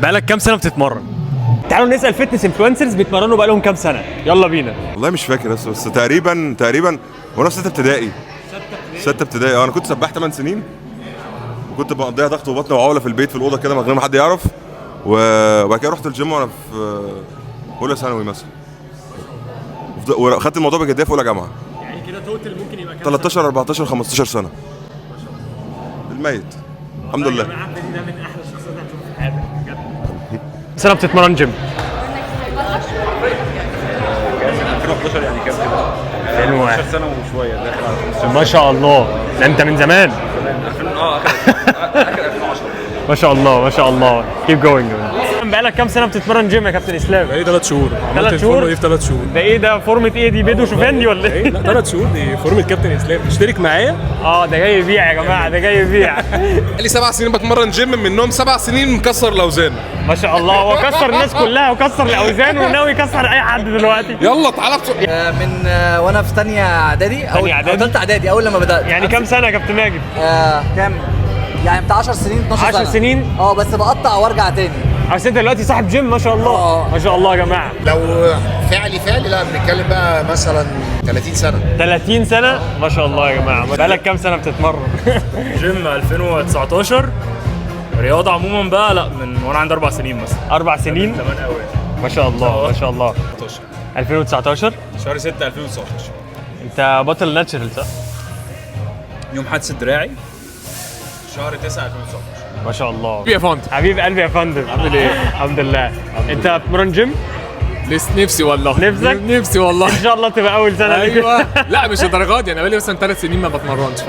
بقالك كام سنة بتتمرن؟ تعالوا نسال fitness influencers بيتمرنوا بقالهم كام سنه. يلا بينا. والله مش فاكر، بس تقريبا تقريبا وانا في ستة ابتدائي. ستة ابتدائي، انا كنت سباح 8 سنين، وكنت بقضيها ضغط وبطن وعقله في البيت في الاوضة كده من غير ما حد يعرف، وبعد كده رحت الجيم وانا في اولى ثانوي مثلا، وخدت الموضوع بجدية في اولى جامعه. يعني كده total ممكن يبقى كام؟ 13، 14، 15 سنة بالميت، الحمد لله. ده من احلى الشخصيات اللي هتشوفها في حياتك بجد. سنة بتتمرن جيم؟ 2011، يعني كام كده؟ 2001. 15 سنة وشويه، داخل على 15. ما شاء الله، ده انت من زمان. 2000، اخر 2010. ما شاء الله، ما شاء الله، keep going. بقالك كام سنة بتتمرن جيم يا كابتن اسلام؟ بقالي 3 شهور. عملت 3 شهور؟ الفورمة دي في 3 شهور. ده ايه ده؟ فورمه ايه دي؟ بيدو شوفاندي ولا ايه؟ لا، 3 شهور دي فورمه كابتن اسلام، اشترك معايا. اه، ده جاي يبيع يا جماعه، ده جاي يبيع. لي 7 سنين بتمرن جيم، منهم 7 سنين مكسر الاوزان. ما شاء الله، هو كسر الناس كلها وكسر الاوزان وناوي يكسر اي حد دلوقتي. يلا تعالى بسرعة. من وانا في ثانية اعدادي او تانية إعدادي؟ او ثالثة اعدادي، اول لما بدات. يعني كام سنة يا كابتن ماجد؟ كام؟ يعني بتاع 10 سنين، 12 سنه. 10 سنين؟ اه، بس بقطع وارجع تاني. بس انت دلوقتي صاحب جيم، ما شاء الله. آه. ما شاء الله يا جماعه. لو فعلي فعلي، لا، بنتكلم بقى مثلا 30 سنه. 30 سنه، ما شاء الله يا جماعه. بقالك كام سنة بتتمرن؟ جيم 2019. رياضة عموما بقى لا، من وانا عندي 4 سنين مثلا. 4 سنين؟ زمان قوي. ما شاء الله، ما شاء الله. 2019. شهر 6 2019. انت بطل natural، صح؟ يوم حادثه دراعي شهر 9 2019. ما شاء الله. يا فندم. حبيب قلبي يا فندم. عامل ايه؟ الحمد لله. انت بتتمرن جيم؟ لسه، نفسي والله. نفسك؟ نفسي والله. ان شاء الله تبقى اول سنة ليك. ايوه، لا مش الدرجات دي، انا بقالي مثلا 3 سنين ما بتمرنش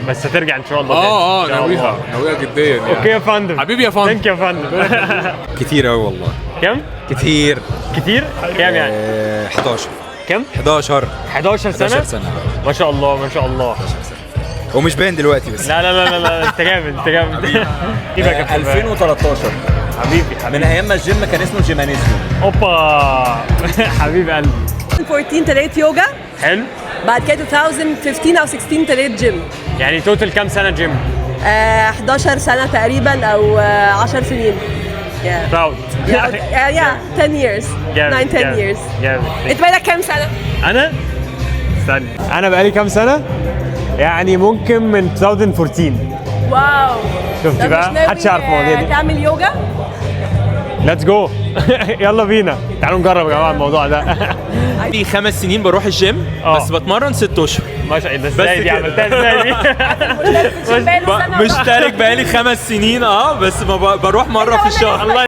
بس هترجع ان شاء الله تاني. اه. إن شاء ناويها. الله. ناويها جديا يعني. okay يا فندم. حبيبي يا فندم. thank you يا فندم. كتير قوي والله. كم؟ كتير. كتير؟ كام يعني؟ 11. كم؟ 11. 11 سنة؟ 11 سنة. ما شاء الله، ما شاء الله. هو مش باين دلوقتي بس. لا لا لا لا، لا، انت جامد، انت جامد. كيفك يا كابتن؟ 2013. حبيبي حبيبي. من ايام ما الجيم كان اسمه جيمانيزيوم. اوبا، حبيب قلبي. 2014 ابتديت يوجا. حلو. بعد كده 2015 او 16 ابتديت جيم. يعني total كام سنة جيم؟ 11 سنة تقريبا او 10 سنين، yeah. proud. yeah، 10 years، 9، 10 years. جامد. انت بقالك كام سنة؟ انا، استنى، انا بقالي كام سنة؟ يعني ممكن من 2014. wow. شفت طب بقى؟ مش ناوي محدش يعرف المواضيع دي. تعمل يوجا؟ let's go، يلا بينا، تعالوا نجرب يا جماعة الموضوع ده. لي 5 سنين بروح الجيم. بس بتمرن 6 اشهر. ما شاء الله، ازاي دي؟ كده. عملتها ازاي دي؟ بقاله سنة. مشترك بقالي 5 سنين، بس ما بروح مرة في الشهر. الله.